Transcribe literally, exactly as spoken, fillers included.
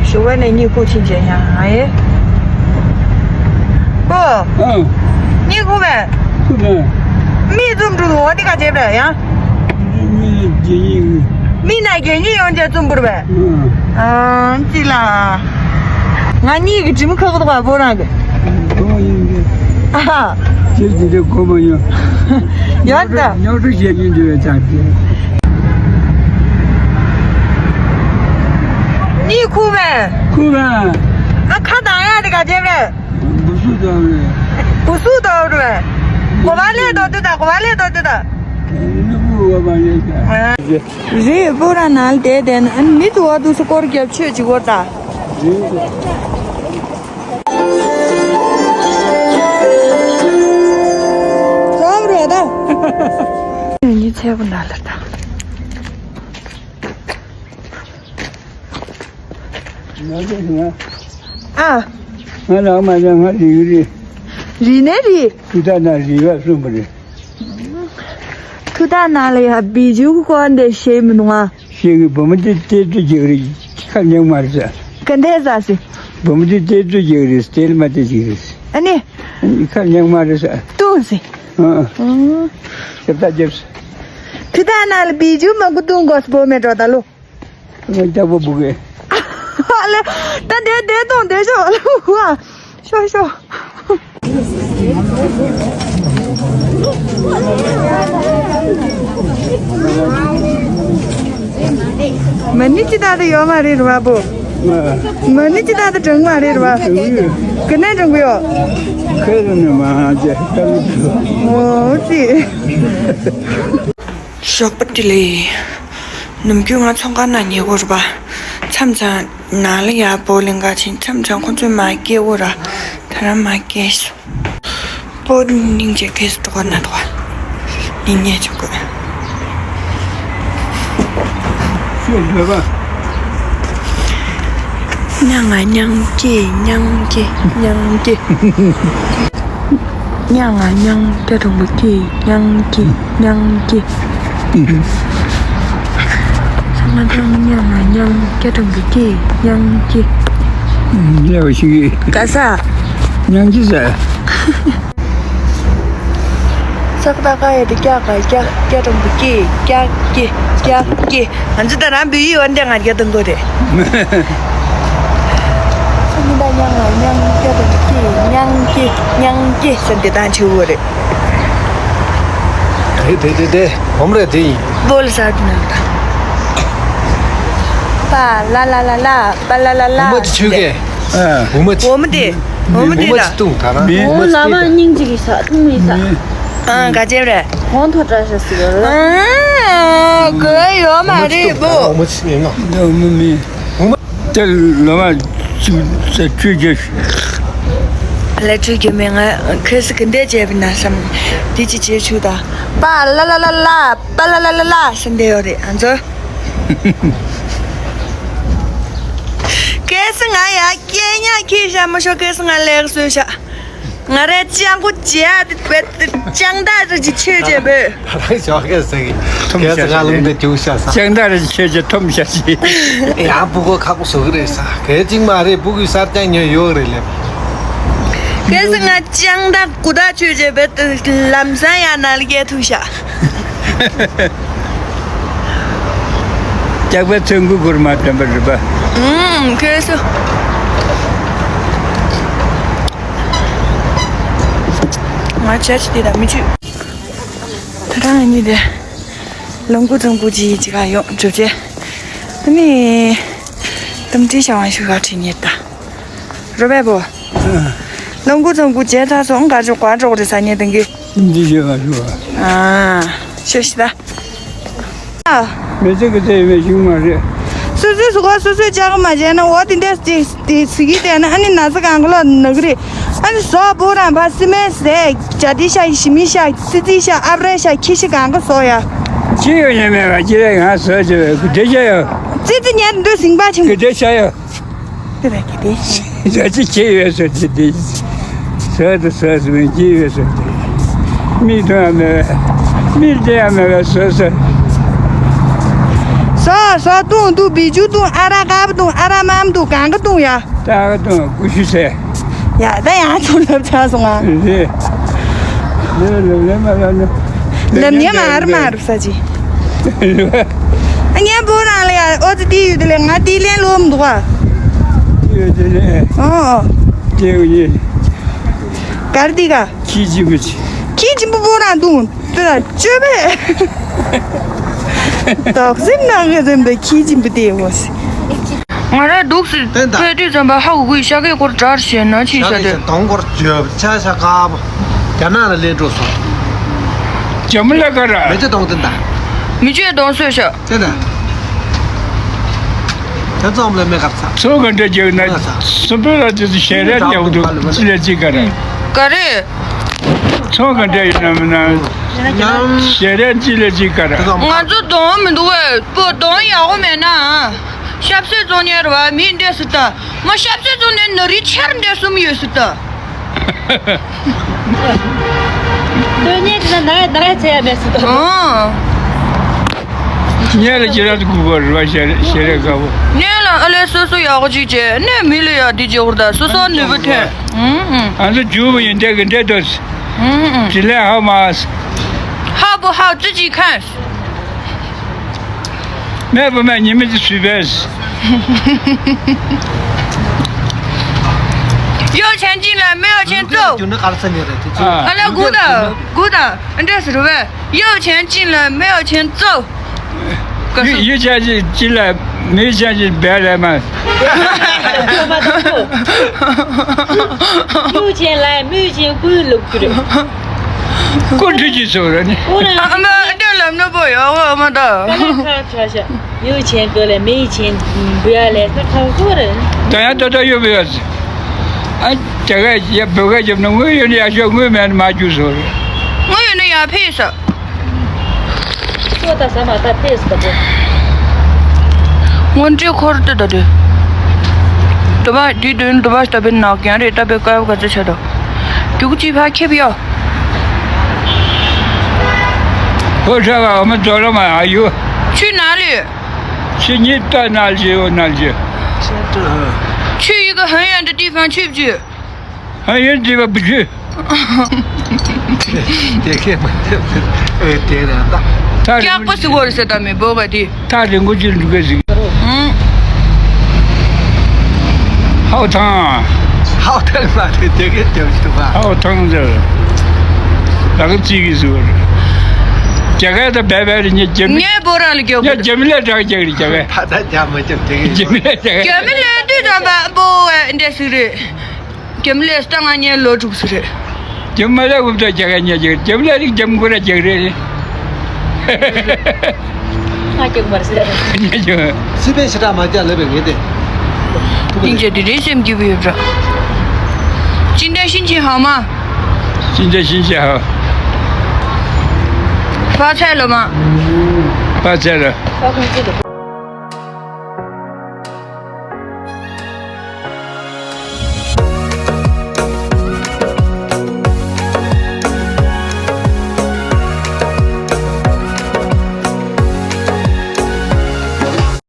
ཞོགས་པ་ནས་གཉིད་ཁུག་ཕྱིན་བྱས་ཡང་ཨེ། པོ། ཨང་། གཉིད་ཁུག་པས། ཁུག་པས། མིག་བཙུམ་འགྲོ་འོ་དེ་ག་བྱས་པས་ཡང་། མིག་ན་རྒྱལ་གཉིད། མིག་ན་རྒྱལ་གཉིད་ཡོང་བྱས་བཙུམ་པུར་བས། ཨང་། ཨང་ཅི་ལ། ང་གཉིད་ཀྱི་གྲིམ་ཁ་ཁ་དོག་པོ་རང་གི། ཁོ་ཡིན་གྱི། ཨ་ཧ། ཁྱེད་ཀྱི་འདི་གོ་མ་ཡོང་། ཡོད་ད། ཉོག་ཁྲོ་བྱེད་ཀྱིན་འདུག་བས་ད་དེ། གཉིད་ཁུག་པས། ཁུག་པས། ཨ་ཁ་གདངས་ཡག་དེ་ག་བྱས་པས། འབུ་སུ་དོར་རེད། འབུ་སུ་དོར་རེད། གོ་བ་ལས་དོར་དུས་དང་གོ་བ་ལས་དོར་དུས་དང་། ནུ་བུ་བ་བ་ཡོད་ཀྱང་། རེད། པོ་ར་ནང་ལ་བསྡད་བསྡད་ན་ཨ་ནི་མི་དུ་བ་དུ་སུ་སྐོར་རྒྱབ་ཆོས་ཅིག་བོར་ད། རེད། ཙོག་རེད་ད། ཉི་ཚེ་བོ་ན་ལ་ད། ང་ཚོ་ང་། ཨ། ང་ལ་མ་ལ་ང་རི་རི། རི་ནས་རི། ཐུགས་ཐག་ན་རི་བ་གསུངས་པ་རེད། ཐུགས་ཐག་ན་ལ་ཡ་བི་ཇུ་ཀོན་དེ་ཤེས་མི་འདུག་ང་། ཤེས་གི་བུ་མོ་དེ་ཏེ་ཏུ་རྒྱག་རེད་ཁ་ཉག་མ་རེད་ས། ག་འདྲས་ས་སི། བུ་མོ་དེ་ཏེ་ཏུ་རྒྱག་རེད་སྟེལ་མ་ཏེ་རྒྱག་རེད། ཨ་ནི། ཁ་ཉག་མ་རེད་ས། ཏུང་སི། ཨ། ཨ། ཞབས་ཏ་རྒྱབ་ས། ཐུགས་ཐག་ན་ལ་བི་ཇུ་མ་གུ་ཏུང་གོ་སི་བོ་མེ་འགྲོ་ད་ལོ། ང་རྒྱག་པ་བུ་གེ། ལེ། ད་དེ་དེ་གཏོང་དེ་ཤོག་ལེ་བུ་ཨ། ཤོག་ཤོག་མ་ཎི་ཅི་ད་དུ་ཡོད་མ་རེད་རུ་བ་བུ། མ་ཎི་ཅི་ད་དུ་དྲང་མ་རེད་རུ་བ། ག་ནས་དྲང་གི་ཡོད། ཁ་ལ་ནས་མ་ཧ་ཅེ་ད་ལུ་ཁུ། ཨོ་ཙི། ཞོགས་པ་བདེ་ལེགས། ནམ་རྒྱུན་ང་ཚོང་ཁང་ནང་ཉལ་གོ་རེད་པ། མཚམས་མཚམས་ནང་ལ་ཡར་བོ་ལེན་ག་ཕྱིན་མཚམས་མཚམས་ཁོ་ཚོས་མར་སྐྱེལ་གོ་ར། ད་རང་མར་སྐྱེལ་སོང་། བོ་སྙིང་རྗེ་སྐྱེལ་སོང་འགྲོ་ག་ན་འགྲོ་ག་སྙིང་ཉེ་བྱུང་གོ། ཤོད་འདོད་པ། ཉང་ང་ཉང་སྐྱེ་ཉང་སྐྱེ་ཉང་སྐྱེ། ཉང་ང་ཉང་སྐྱ་གྲོང་པ་སྐྱེ་ཉང་སྐྱེ་ཉང་སྐྱེ། ས་ང་ཐང་ཉང་ང་ཉང་སྐྱ་གྲོང་པ་སྐྱེ་ཉང་སྐྱེ། ལེའོ་ཞིག་ག་ས། ཉང་སྐྱེ་ས། ས་ཀ་ད་ཀ་ཡ་དེ་ཀྱ་ཀ་ཀྱ་ཀྱ་གྲོང་པ་སྐྱེ་ཀྱ་སྐྱེ་ཀྱ་སྐྱེ། ང་ཚོ་ད་རང་བོད་ཡིག་འོན་ཏེ་ང་རྒྱ་དང་གོ་རེད། ས་མི་ད་ཉང་ང་ཉང་སྐྱ་གྲོང་པ་སྐྱེ་ཉང་སྐྱེ་ཉང་སྐྱེ་ཟེར་འདི་དང་ཆེ་བོ་རེད། དེ་དེ་དེ་དེ་འོམ་རེད་དེ་ཡིན། བོལ་ས་དུ་ན་ད། པ་ལ་ལ་ལ་ལ་པ་ལ་ལ་ལ། འོ་མ་དེ་ཆོས་གས། ཨ། འོ་མ་དེ། འོ་མ་དེ། འོ་མ་དེ་འོ་མ་ལ། དེ་བཏུང་ད་ར་འོ་འོ་མ་ལ་མ་དེ། སྙིང་གཅིག་གིས་ས་ཐུང་མི་ས། ཨ་ག་ཅེ་རེད། གོང་མཐོ་དྲགས་ཤག་ཟེར་གི་རེད། ཨ་གོ་ཡོད་མ་རེད་བུ། འོ་མ་ཆི་ཡིན་ནོ། འདི་འོ་མ་མིན། འོ་མ། དེ་ལོ་མ་ཆུ་ཆུ་རྒྱུ། ལ་ཆུ་རྒྱུ་མེད་ང་ཁོས་སུ་གི་འདས་བྱས་པ་ན་བསམ། དེ་ཅི་བྱེད་ཆུ་ད། པ་ལ་ལ་ལ་ལ་པ་ལ་ལ་ལ་ལ་ཟེར་འདས་ཡོད་རེད་ཨ་ཚོ། ཁོས་སུ་ང་ཡ་སྐྱེ་ཉག་ཁྱི་ཤ་མ་ཤོ་ཁོས་སུ་ང་ལེགས་སོ་ཤ། ང་རའི་སྤྱང་པོ་བྱེད་ཡ་དེ་བེད་དེ་སྤྱང་དག་རེ་ཅིག་ཆོས་བྱེད་བོད། ད་རང་ཞོགས་ཀས་ཟེར་གི། ཐོམ་ཁྱེད་ཤ་ཚོ་ང་ལུང་དེ་རྒྱུགས་ཤ་ས། སྤྱང་དག་རེ་ཆོས་བྱེད་ཐོམ་ཤ་ཞིག་ཡང་ཕྲུ་གུ་ཁག་པོ་བཟོ་གི་རེད་ས། གལ་ཅིག་མ་རེད་ཕྲུ་གུའི་གསར་རྐྱང་ཉོས་ཡོད་རེད་ལབ། ཁྱེད་ཚོ་ང་སྤྱང་དག་དགུ་དག་ཆོས་བྱེད་བོད་ལམ་སང་ཡ་ན་ལ་སྐྱེ་ཐུག་ཤ། སྐྱག་པའི་ཚོན་སྐུ་གུར་མ་དོན་པ་རུ་པ། ཨུམ་ཁྱོད་སུ། ང་བྱས་ཅི་དེ་དང་མི་བཅུ། ད་རང་ཨ་ནི་དེ། ལོང་ཀུ་ཚང་པུ་ཅི་ཅི་ག་ཡོང་གྲུབ་རྗེས། ཨ་ནི། དམ་ཁྲིད་བྱ་བ་ཞུ་ག་ཁྲིད་ཉེར་ད། རོ་པས་པོ། ལོང་ཀུ་ཚང་པུ་རྗེས་ད་སོང་ག་ཅོག་ག་ཅོག་རེ་ས་ཉེ་དང་གི། དམ་ཁྲིད་བྱ་བ་ཞུ་བ། ཨ། ཤོ་ཤི་ད། མི་ཚེ་གི་དེ་ཡིན་པའི་ཤིང་མ་རེད། སོ་སོའི་གཟུགས་པོ་སོ་སོས་ལྕགས་མ་བྱས་ན་འོ་དེ་འདྲས་དེ་དེ་ཟི་གི་དེ་ན་ཨ་ནི་ན་ཚ་གང་ག་ལོག་ན་གི་རེད། ཨ་ནི་ཟོག་བུ་རང་ཕ་སི་མེ་ཟས་ཇ་དི་ཤ་ཞི་མི་ཤ་སི་ཙི་ཤ་ཨབ་རེ་ཤ་ཁྱི་ཤ་གང་ག་ཟོག་ཡ། ཅི་ཡོད་ཉན་མེད་པ་ཅི་རེད་ང་ཟོག་ཅི་རེད་གི་དེ་ཤ་ཡོད། ཙི་ཙི་ཉན་འདུག་ཟིང་པ་ཆེན་གི་དེ་ཤ་ཡོད། དེ་ར་གི་དེ། ཡ་ཅི་ཁྱེད་ཡོད་ཟེར་དེ་དེ། ཟེར་དུ་ཟེར་ཟེར་མི་ཁྱེད་ཡོད་ཟེར་དེ། མིག་མཐོང་ཡ་མེད་པས། མིག་བལྟ་ཡ་མེད་པས་ཟེར་ཟེར། ཨ་ས་དུང་དུ་བི་ཇུ་དུང་ཨ་ར་ཀ་བ་དུང་ཨ་ར་མམ་དུང་གང་ག་དུང་ཡ། ཏག་དང་ཀུ་ཤུ་ཟེར། ཡ་ད་ཡང་ཚུར་ལབ་ཆགས་སོང་ང་། རེད། ལབ་ལབ་ལབ་མ་ལབ་ན། ལབ་ཉན་མ་ཨར་མ་རུ་ས་ཅི། ཨ་ཉན་པོ་རང་ལ་ཡ་ཨོ་ཙི་དེ་ཡོད་དེ་ལས་ང་དེ་ལན་ལོ་མི་འདུག་ཨ། དེ་ཡོད་དེ་ལས། ཨོ། དེ་ཡོད་ཡིན། གར་དི་ག་ཁྱི་གཅིག་པུ་ཅི། ཁྱི་གཅིག་པུ་པོ་རང་འདུག་དེ་ལ་བཅོས་པས། དོགས་སེམས་ནང་གི་རིམ་པས་ཁྱི་གཅིག་པུ་དེ་ཡོད་སི། ང་རང་འདུག་སི་དེ་ད་ཕེ་དུས་ཙམ་པ་ཧ་གོ་གི་ཤ་ཀའི་སྐོར་དྲར་ཞེ་ན་ཆི་ཤ་ཤ་དེ། ཀའི་དོང་སྐོར་བཅོས་ཆ་ཤ་དཀར་པོ། རྒྱ་ནག་ལ་ལེན་འགྲོ་སོང་། ཇམ་ལ་ཀ་ར། མེ་ལྕེ་དོང་དེ་ད། མེ་ལྕེ་དོང་སོས་ཤ། དེ་ད། དེ་ཙམ་ལ་མེ་ཁབ་ཚ། ཚོ་ག་འདྲ་རྒྱག་ན། ང་ཚ། སུ་པོ་ལ་དེ་ཚོ་ཞལ་རས་རྒྱག་འདུག་ཅི་ལས་ཅི་ག་ར། ག་རེ། ཚོང་ག་འདྲ་ཡོད་ན་མིན་ན། ཞལ་རས་ཅི་ལས་ཅི་ག་ར། ང་ཚོ་གདོང་མི་འདུག་བས་པོ་གདོང་ཡག་པོ་མེད་ན། ཤབ་སེ་བཙོང་ཉན་ར་བ་མི་འདྲེ་སི་ཏ། མ་ཤབ་སེ་བཙོང་ནས་ན་རི་ཆར་འདྲེ་གསུམ་ཡོད་སི་ཏ། སྟོན་ཉན་དེ་ན་ན་ར་ཚེ་ཡ་མེད་སི་ཏ། ཨང་། ཉལ་ལ་ཅི་ར་དུ་གུ་གོ་ར་བ་ཞལ་རས་ཞལ་རས་དཀར་པོ། ཉལ་ལ་ཨ་ལས་སོ་སོ་ཡག་པོ་ཅིག་བྱས་ནས་མི་ལ་ཡ་དེ་བྱེད་དགོས་ད་སོ་སོ་ནུས་པ་ཐོན། ཨང་ཨང་། ཨ་ཚོ་རྒྱུ་བ་ཡིན་འདྲ་གི་འདྲ་འདུག་ཨང་ཨང་། དེ་ལས་ཧ་མ། ཧ་པོ་ཧ་ཙི་ཅི་ཁན། མེད་པ་མེད་ཉི་མ་ཅི་སུས་བས། 要钱进来，没有钱走。 རྒྱུ་ནི་གར་ས་ཉེ་རེད་དེ་ཅི། ཨ་ལ་གུ་ད་གུ་ད་འདྲ་ཟེར་བས། 要钱进来，没有钱走。 ཡུ་ཡུ་ཆ་ཅི་ཅི་ལ་མི་ཆ་ཅི་བས་ལས་མ། 有钱来，没有钱滚，ལབ་རྒྱུ་རེད། ཀུན་ཁྲི་ཅི་ཟེར་བ་རེད་ནི། ཨོ་ར། ཨ་མ་འདྲ་ལབ་ན་པོ་ཡོང་བ་མ་ད། ཀ་ལ་ཁ་ཁྲ་ཤ། 有钱过来，没钱不要来，ད་ཁ་ཁོ་རེད། ད་ཡང་ད་ད་ཡོད་པ་ཡོད། ཨ་ཅག་ག་ཡ་བོད་ག་རྒྱབ་ན་དངུལ་ཡོད་ན་ཡ་ཤོག་དངུལ་མེད་ན་མ་རྒྱུ་ཟེར། དངུལ་ཡོད་ན་ཡ་ཕེབས་ས། ཁྱོད་ད་ཟ་མ་ད་ཕེབས་ས་པོ། སྔོན་འགྲོའི་འཁོར་དེ་ད་དེ། དུ་བ་དེ་དོན་དུ་བ་ལྟ་བུའི་ནག་རྐྱང་རེད། ལྟ་བུའི་དཀར་ག་ཚོད་ཆ་དོ། རྒྱུག་ཅི་ཕ་ཁེབ་ཡོ། ཧོ་ཧྲ་བ་འོ་མ་རྡོ་ལོ་མ་ཨ་ཡོ། ཆུ་ན་ལེ། ཆུ་ཉིད་ལྟ་ན་ལེ་འོ་ན་ལེ། ཆུ་ཡི་ག་ཧན་ཡན་དུ་ཏི་ཕན་ཆུ་བཅུ། ཧན་ཡན་ཏི་བ་བཅུ། དེ་ཁེ་མ་དེ་ཨེ་དེ་ར་ད། ཀྱག་པ་སི་བོར་ས་ད་མི་བོ་ག་དེ། ད་རིང་གོ་ཅི་འདུག་ག་ཟིག་ཧང་། ཧའོ་ཐང་། ཧའོ་ཐང་མ་རེད་དེ་གའི་རྒྱབ་ཤུ་བ། ཧའོ་ཐང་ཟེར། ད་ག་ཅི་གི་ཟེར། རྒྱ་གར་ད་བེ་བེ་རེད་ཉེ་རྒྱ་མི། ངས་བོ་རང་ལ་རྒྱབ། ཉེ་རྒྱ་མི་ལ་དྲག་རྒྱག་རེད་རྒྱ་གར། ད་ད་རྒྱ་མི་རྒྱབ་དེ་གའི། རྒྱ་མི་ལ་རྒྱབ། རྒྱ་མི་ལ་དུས་ཙམ་པ་བོ་བས་འདྲ་ཟིག་རེད། རྒྱ་མི་ལ་ས་ང་ཉེ་ལོ་དྲུག་ཟིག་རེད། རྒྱ་མི་ལ་འུབ་ད་རྒྱ་གར་ཉེ་རྒྱ་རྒྱ་མི་ལ་རིག་རྒྱ་མི་གོ་ར་རྒྱག་རེད། ང་རྒྱག་མ་རེད་ཟེར། ཉེ་རྒྱ། སི་པན་ཞེ་དྲག་མ་རྒྱག་ལབ་པའི་ངེས་ཏེ། སྙིང་རྗེ་དེ་རིང་སེམས་སྐྱིད་པོ་ཡོད་པ་འདྲ། 今天心情好吗？ 今天心情好。 发财了吗？ 发财了。